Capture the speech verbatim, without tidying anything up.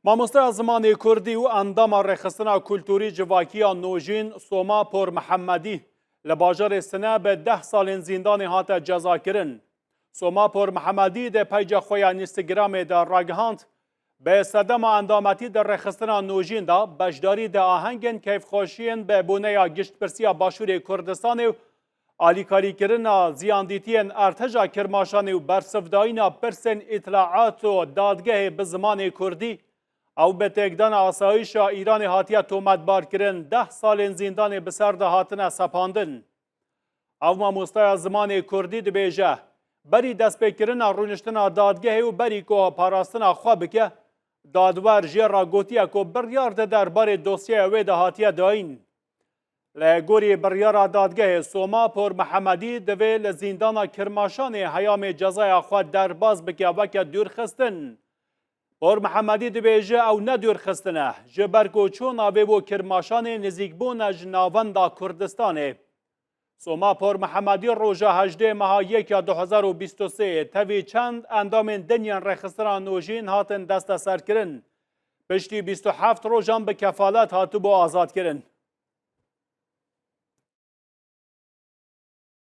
Mamosteya zimanê kurdî û endama Rêxistina Kultûrî Civakiya Nojîn Soma Por Mihemedî li bajarê Sine bi deh salên zîndanê hate cezakirin. Soma Por Mihemedî di peyca xwe ya Instagramê de ragihand, bi sedema endametî di Rêxistina Nojîn de beşdarî di ahengên keyfxweşiyên bi boneya giştpirsiya Başûrê Kurdistanê û alîkarîkirina ziyandîtiyên artêşa Kirmaşanê û bersivdayîna pirsên îtlaat û dadgehê bi zimanê kurdî, ew bi têkdana asayîşa Îranê hatiye tometbarkirin, deh salên zîndanê bi ser de hatine sepandin. Ev mamosteya zimanê kurdî dibêje, berî destpêkirina rûniştina dadgehê û berî ku parastina xwe bike, dadwer jê re gotiye ku biryar di derbarê dosyeya wê de hatiye dayîn. Li gorî biryara dadgehê Soma Por Mihemedî divê li zîndana Kirmaşanê heyamê cezaya xwe derbas bike weke dûrxistin. Por Mihemedî dibêje ew ne dûrxistin e, ji ber ku çûna vê bo Kirmaşanê nizîkbûn e ji navenda Kurdistanê. Soma Por Mihemedî roja hejdê meha yek ya du hezar û bîst û sê tevî çend endamên din yên Rêxistina Nojîn hatin desteserkirin. Piştî bîst û heft rojan bi kefalet hatibû azadkirin.